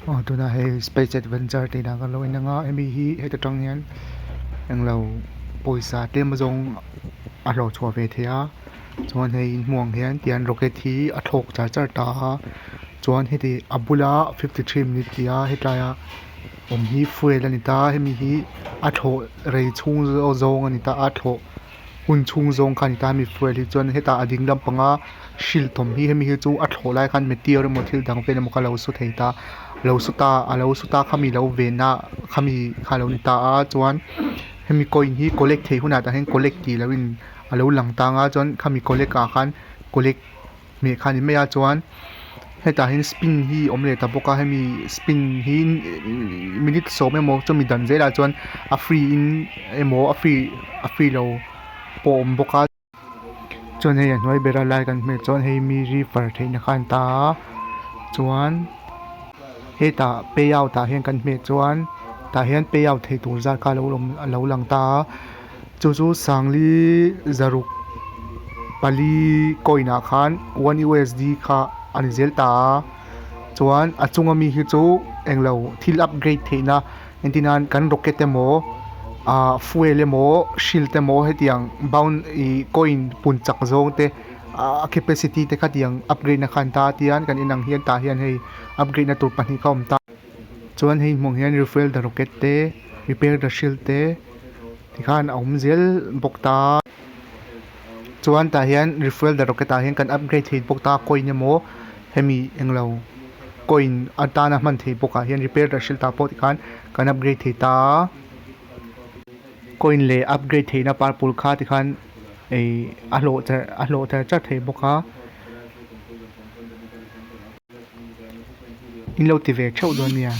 Aw tunah hei space adventure tih dan kan lo en ang a hemi hi heta tang hian englo pawisa tlem azawng a hlawh chhuah ve theih a chuan hei inhmuh ang hian tihian rocket hi a thlawk char char ta a chuan heti a bula 53 minute tih a hetlai a awm hi fuel a ni ta a hemi hi a thlawh rei chhung zawng a ni ta a thlawh hun chhung zawng kha a ni ta a hemi fuel hi chuan hetah a ding lampanga hrilh thawm hi hemi hi chu a thlawh lai khan meteor emaw thil dang vel emaw kha lo su thei ta lo su ta a lo su ta khami lo venna khami kha a lo ni ta a chuan hemi coin hi collect theih hunah tah hian collect tih loh in a lo lang tang a chuan khami collect ah khan collect hmeh kha a ni mai a chuan hetah hian spin hi a awm leh ta bawk a hemi spin hi minute sawm emaw chumi dan zelah chuan a free in emaw a free a free lo pawh a awm bawk a chuan hei a hnuai bera lai kan hmeh chuan hei mi refer theihna kha a ni ta a chuan hetah payout ah hian kan hmeh chuan tah hian payout theih tur zat kha alo awm alo lang ta a. Chu chu Sangli zaruk pali coin ah khan one USD kha a ni zel ta a chuan a chunga mi hi chu englo thil upgrade theihna entir nan kan rocket emaw ah fuel emaw shield emaw hetiang bound ih coin pun chak zawng te a capacity te khatiang upgrade na kha an ta a tian kan en ang hian tah hian hei upgrade na tur pahnih kha a awm ta. Chuan hei hmuh ang hian refuel the rocket te repair the shield te tikhan a awm zel bawk ta chuan tah hian refuel the rocket ah hian kan upgrade thei bawk ta coin emaw hemi englo coin atana hman theih bawk ah hian repair the shield ah pawh tikhan kan upgrade thei ta coin leh upgrade theihna purple kha tikhan ih a hlawh char a hlawh char char thei bawk a. In lo ti ve theuh dawn nia.